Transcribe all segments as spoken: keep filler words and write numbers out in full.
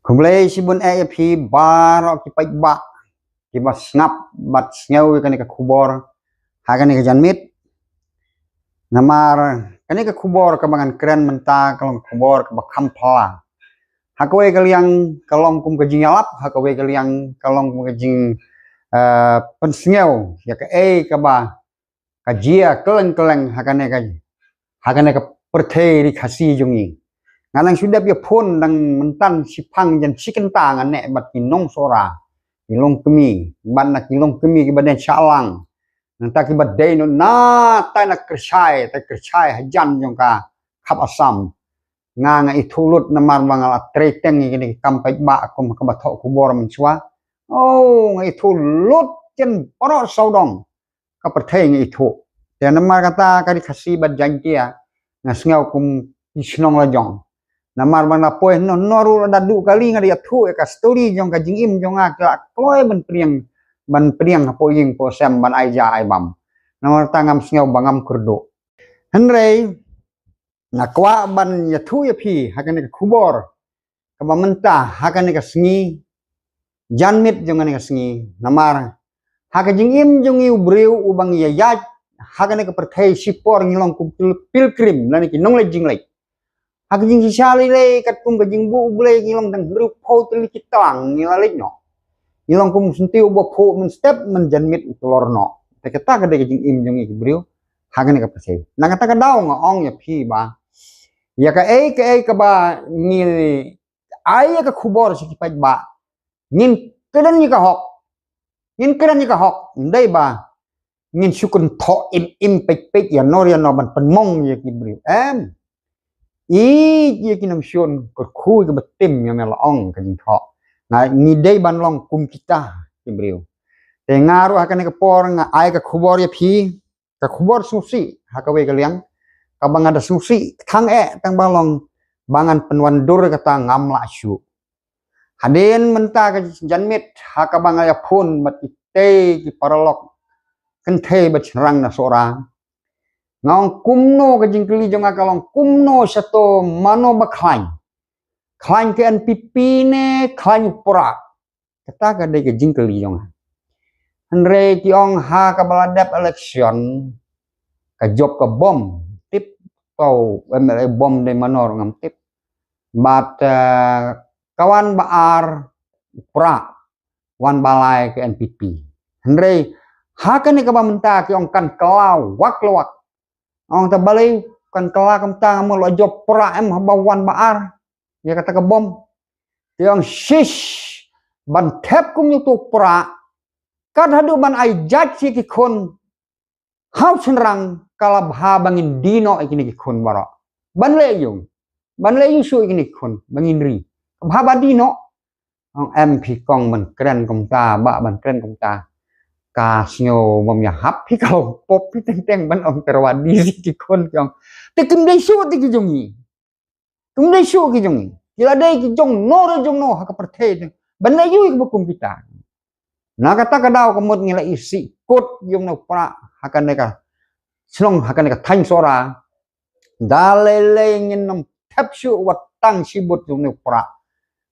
Khublei shibun eh ïa phi baroh ki paidbah kiba sngap bad sngew ïa kane ka khubor ha kane ka janmiet. Namar kane ka khubor kaba ngan kren mynta ka long khubor kaba kham phylla. Ha kawei ka liang ka long kum ka jingïalap, ha kawei ka liang ka long kum ka jing, eh, pynsngew ïa kaei kaba ka jia kylleng kylleng ha kane ka, ha kane ka pyrthei ri Khasi jong ngi. Nga dang shu dep ïa phone dang mynta shiphang jan shi kynta nga neh bad ki nong Sohra, ki longkmie, bad na ki longkmie kiba dei shah lang. Nangta kiba dei noh na tai na kyrshai, tai kyrshai hajan jong ka khap Assam. Nga nga ithuh lut namar ba nga la trei teng ïa kine ki kam paidbah kum kaba thoh khubor mynshuwa. Oh, nga ithuh lut jan baroh sawdong ka pyrthei nga ithuh. Te namar kata ka ri Khasi bad Jaiñtia nga sngew kum ki shnong la jong. Namar ba nga poi noh noh ruh la da duh kali nga da ïathuh ïa ka story jong ka jingim jong nga, ka kloi ban pdiang, ban pdiang hapoh ïing hapoh sem ban ai ja ai bam. Namar kata ngam sngew ba ngam kyrduh. Hynrei nga kwah ban ïathuh ïa phi ha kane ka khubor kaba mynta ha kane ka sngi, janmiet jong kane ka sngi. Namar ha ka jingim jong ngi u briew uba ngi ïaid ha kane ka pyrthei shipor ngi long kum pil-, pilgrim lane ki nongleit jingleit. Ha ka jingshisha lei lei katkum ka jingbuh U Blei ngi long tang hynriewphew tylli ki tlang ngi la leit noh. Ngi long kum syntiew uba phuh mynstep mynjanmiet u tlor noh. Te kata ka dei ka jingim jong ngi ki briew ha kane ka pyrthei. Na kata ka daw nga ong ïa phi ba ïa kaei kaei kaba ngi ai ïa ka khubor sha ki paidbah, ngin kren ïa ka hok. Ngin kren ïa ka hok. Ym dei ba ngin shu kynthoh im im peit peit ïa no ïa no ban pynmong ïa ki briew. Em. Ïeit ïa ki nongshun, kyrkhu ïa kaba tim, ïa me la ong ka jingthoh. Nga, ngi dei ban long kum kita ki briew. Te nga ruh ha kane ka por nga ai ka khubor ïa phi, ka khubor sngewsih ha kawei ka liang, kaba nga da sngewsih tang eh tang ba long ba ngan pynwandur kata ngam lah shuh. Hadien mynta ka janmiet ha kaba nga ïa phone bad kitei ki paralok kynthei bad shynrang na Sohra, nga ong kumno, ka jingkylli jong nga ka long kumno shato mano ba khlaiñ. Khlaiñ ka N P P ne khlaiñ u Prah. Kata ka dei ka jingkylli jong nga. Hynrei ki ong ha kaba la dep election ka jop ka bom, tip, to M L A bom dei mano ruh ngam tip. Bad, eh, ka wan ba ar u Prah, wan ba lai ka N P P. Hynrei ha kane kaba mynta ki ong kan kylla wak la wak. Ong ta balei kan kylla kumta, nga mut la jop Prah em haba wan ba ar ïa kata ka bom. Te ong shish, ban thep kum ïa uto u Prah, kat haduh ban ai jait ïa ki khun ha u shynrang, ka la bha ba ngin die noh ïa kine ki khun baroh. Ban leh aïu? Ban leh aïu shuh ïa kine ki khun ba ngin ri? Ka bha ba die noh. Ong em phi kong, ban kren kumta, bah, ban kren kumta, ka sngew bym ïahap phi, ka long pop phi teng teng ban ong tyrwa die ïa ki khun, ki ong. Te kim dei shuh te ki jong ngi. Kim dei shuh ki jong ngi. Ki la dei ki jong no re jong no ha ka pyrthei te, ban leh aïu ïa kiba kum kita? Na kata ka daw ka mut ngi la isih kut ïa une u Prah ha kane ka shnong, ha kane ka thaiñ Sohra. Da lei lei ngin ym thep shuh wat tang shi but ïa une u Prah.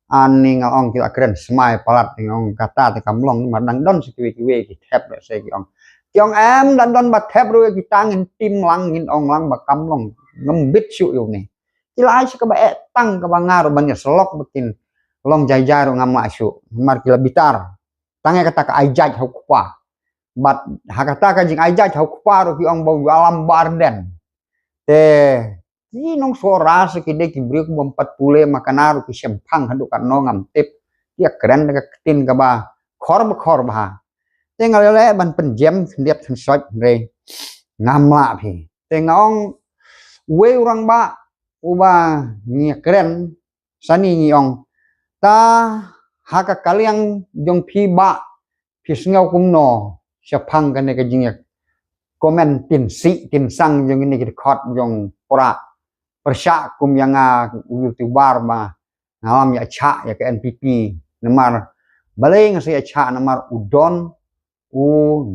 Ani nga ong ki la kren smai palat, nga ong kata te kam long, namar dang don sa kiwei kiwei ki thep, lehse ki ong. Ki ong em, dang don ba thep ruh ïa kita ngin tim lang, ngin ong lang ba kam long, ngim bit shuh ïa une. Ki la ai sha kaba eh tang kaba nga ruh ban ïasyllok ba kin long jai jai ruh ngam lah shuh. Namar ki la bitar. Tang ïa kata ka ai jait ha u kpa. Bad ha kata ka jingai jait ha u kpa ruh ki ong ba u ïalam ba ar den. Te ki nong Sohra sa ki dei ki briew ki bym pat pule, ma kane ruh ki shemphang haduh katno ngam tip. Ki ïakren da ka ktien kaba khor ba khor bha. Te nga leh leh ban pynjem khyndiat khynsoit, hynrei ngam lah phi. Te nga ong uwei u rangbah uba ngi ïakren sani, ngi ong ta ha ka liang jong phi bah, phi sngew kumno shaphang kane ka jingïa comment tynsih tynsang jong kine ki dkhot jong u Prah pyrshah kum ïa nga u YouTuber ba nga lam ïa chah ïa ka N P P. Namar balei nga sa ïa chah? Namar u don u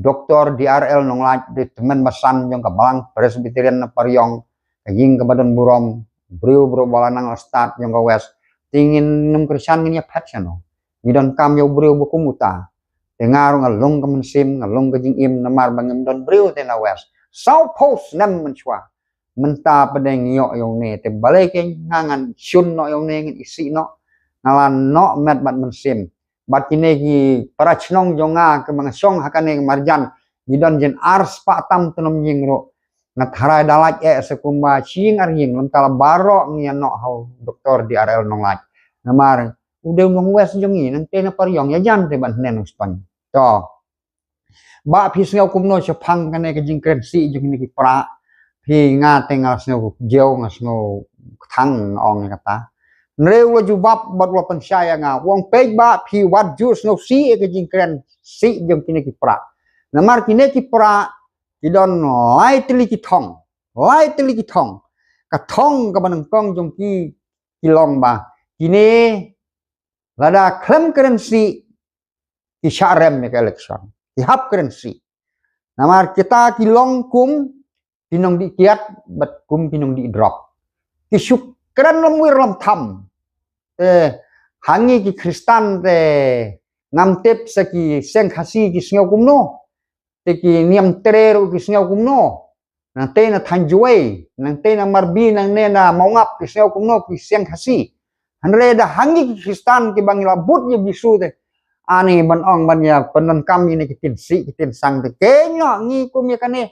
Doktor D R L Nonglait, dei tymmen basan jong ka Balang Presbyterian na Pariong, ka ïing kaba don burom, briew briew ba la nang la stad jong ka West, Te ngin nym kyrshan ngin ïa phet shano? Ngi donkam ïa u briew ba kum uta. Te nga ruh nga long ka mynsiem, nga long ka jingim, namar ba ngim don briew te na West. Saw phew snem mynshuwa. Mynta pat de ngi ïoh ïa une, te balei keiñ nga ngan shun noh ïa une, ngan isih noh. Nga la noh met bad mynsiem. Bad kine ki para shnong jong nga kiba nga shong ha kane ka marjan, ngi don jin ar spah tam tnum ïing ruh. Nga tharai da lait eh sa kumba shi ïing ar ïing, lymda la baroh ngi ïa noh ha u doktor D R L Nonglait. Namar u dei u nong West jong ngi, nangta na Pariong, ïa jan te ban hynne Nongstoiñ. To. Ba phi sngew kumno shaphang kane ka jingkren sih jong kine ki pra? Phi, nga te nga sngew jew, nga sngew kthang, nga ong ïa kata. Hynrei u la jubab bad u la pynshai ïa nga, u ong, peit ba phi wat ju sngew sih ïa ka jingkren sih jong kine ki pra. Namar kine ki pra ki don lai tylli ki thong, lai tylli ki thong. Ka thong kaba nyngkong jong ki, ki long ba kine lada khlem kren sih, ki shah rem ïa ka election, ki hap kren sih. Namar kita ki long kum ki nongdih kiad bad kum ki nongdih drok. Ki shu kren lamwir lamtham. Te ha ngi ki Khristan te ngam tip sa ki seng Khasi ki sngew kumno. Te ki Niamtre ruh ki sngew kumno. Nangta na Thanjwai, nangta na Marbi, nangne na Mawngap ki sngew kumno ki seng Khasi. Hynrei da ha ngi ki Khristan kiba ngi la bud ïa u Jisu te, ani ban ong ban ïa pyndonkam ïa kine ki ktien sih ki ktien sang te, keiñ noh, ngi kum ïa kane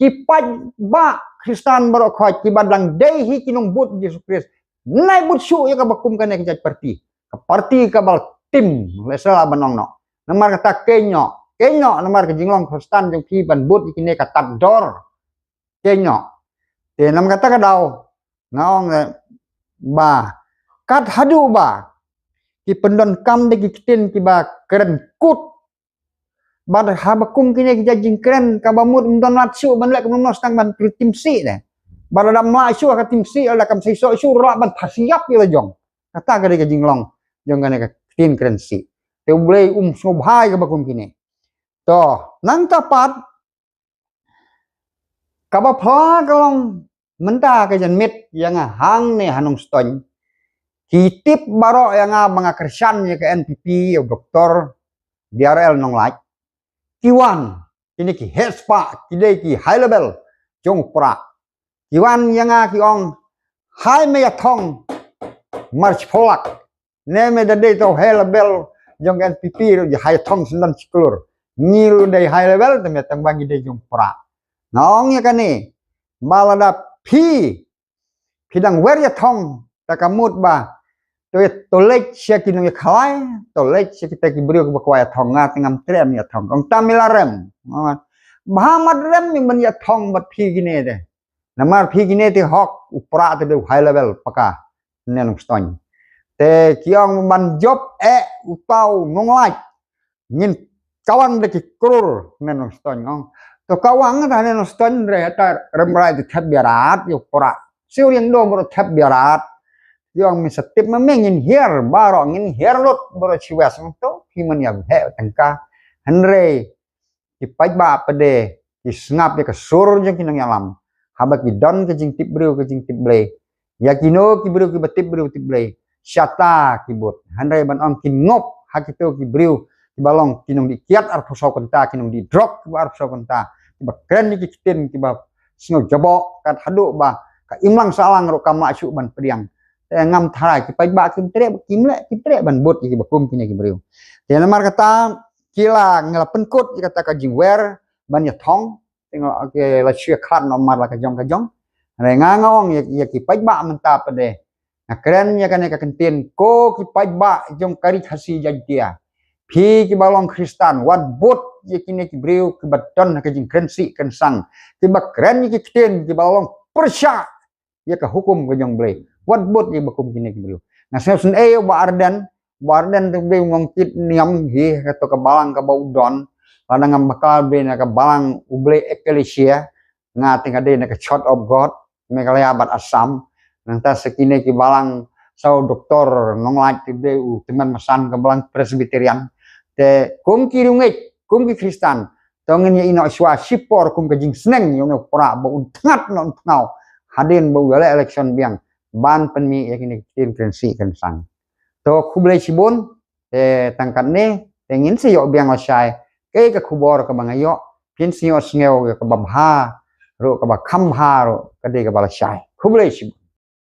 ki paidbah Khristan baroh khoit kiba dang dei hi ki nongbud Jisu Khrist. Nai bud shuh ïa kaba kum kane ka jait parti, ka parti kaba tim, lehse la ban ong noh. Namar kata keiñ noh, keiñ noh, namar ka jinglong Khristan jong phi ban bud ïa kine ka tad dor. Keiñ noh. Te namar kata ka daw nga ong, eh, ba kat haduh ba ki pyndonkam da ki ktien kiba kren kut. Bad haba kum kine ki jait jingkren, kaba mut ym don lad shuh ban leh kumno, tang ban tim sih de. Bad lada ym lah shuh ka tim sih, lada kam seisoh shuh, lah ban phasiap ïa la jong. Kata ka dei ka jinglong jong kane ka ktien kren sih. Te U Blei um sngewbha ïa kaba kum kine. To, nangta pat, kaba pla ka long mynta ka janmiet ïa nga hangne ha Nongstoiñ. Ki tip baroh ïa nga ba nga kyrshan ïa ka N P P, ïa u Doktor D R L Nonglait. Ki wan, kine ki heh spah, ki dei ki high level jong u Prah. Ki wan ïa nga ki ong, hai me ïathong mar shiphew lak. Ne me da dei to high level jong N P P ruh, ïa hai thong sendon shiklur. Ngi ruh dei high level, te me tang ba ngi dei jong Prah. Nga ong ïa kane, ba lada phi, phi dang wer ïathong, ta ka mut ba to, to leit sha ki nongïakhalai, to leit sha kita ki briew kiba kwah ïathong, nga te ngam treh ïathong. Ong ta me la rem. Bha mat rem me ban ïathong bad phi kine te. Namar phi kine te hok, u Prah te dei u high level paka ne Nongstoiñ. Te ki ong ban jop eh uta u Nonglait, ngin kawang da ki klur ne Nongstoiñ, ong. To kawang ta ne Nongstoiñ, re ta rem rai te thep biarat ïa u Prah. Siew Riang Dom ruh thep biarat. Ki ong me sa tip ma me, ngin hiar baroh, ngin hiar lut baroh shi West, ong. To phi man ïa heh tyngka. Hynrei ki paidbah pat de ki sngap ïa ka sur jong ki nongïalam. Haba ki don ka jingtip briew ka jingtip Blei, ïa kino ki briew kiba tip briew tip Blei, shata ki bud. Hynrei ban ong ki ngop ha kito ki briew kiba long ki nongdih kiad arphew saw kynta, ki nongdih drok kiba arphew saw kynta, kiba kren ïa ki ktien kiba sngew jaboh, kat haduh ba ka imlang sahlang ruh kam lah shuh ban pdiang. Te ngam tharai, ki paidbah kim treh, kim leh, kim treh ban bud ïa kiba kum kine ki briew. Te namar kata ki la, nga la pynkut ïa kata ka jingwer ban ïathong. Te nga la, okay, la shu ïa khlad noh mar la ka jong ka jong. Hynrei nga, nga ong ïa, ïa ki paidbah mynta pat de, nga kren ïa kane ka kyntien, ko ki paidbah jong ka Ri Khasi Jaiñtia, phi kiba long Khristan, wat bud ïa kine ki briew kiba don ha ka jingkren sih kren sang, kiba kren ïa ki ktien kiba long pyrshah ïa ka hukum ka jong U Blei. Wat bud ïa kiba kum kine ki briew. Nga sngewsynei ïa u Bah Ardent, u Bah Ardent te U Blei u ong kit niam hi ha kato ka balang kaba u don. Lada ngam bakla U Blei na ka balang U Blei Eklesia, nga te nga dei na ka Church of God Meghalaya bad Assam. Nangta sa kine ki balang, sa u Doktor Nonglait te U Blei u tymmen basan ka balang Presbyterian. Te kum ki riewngeit, kum ki Khristan, to ngin ïa ïehnoh shuwa shipor kum ka jingsneng ïa une u Prah ba un thngat noh, un thngaw hadien ba u ïaleh election biang ban pynmih ïa kine ki ktien kren sih kren sang. To khublei shibun. Te tang katne te ngin sa ïoh biang lashai. Kaei ka khubor kaba nga ïoh, phin sa ïohsngew ïa kaba bha ruh, kaba kham bha ruh, ka dei kaba lashai. Khublei shibun.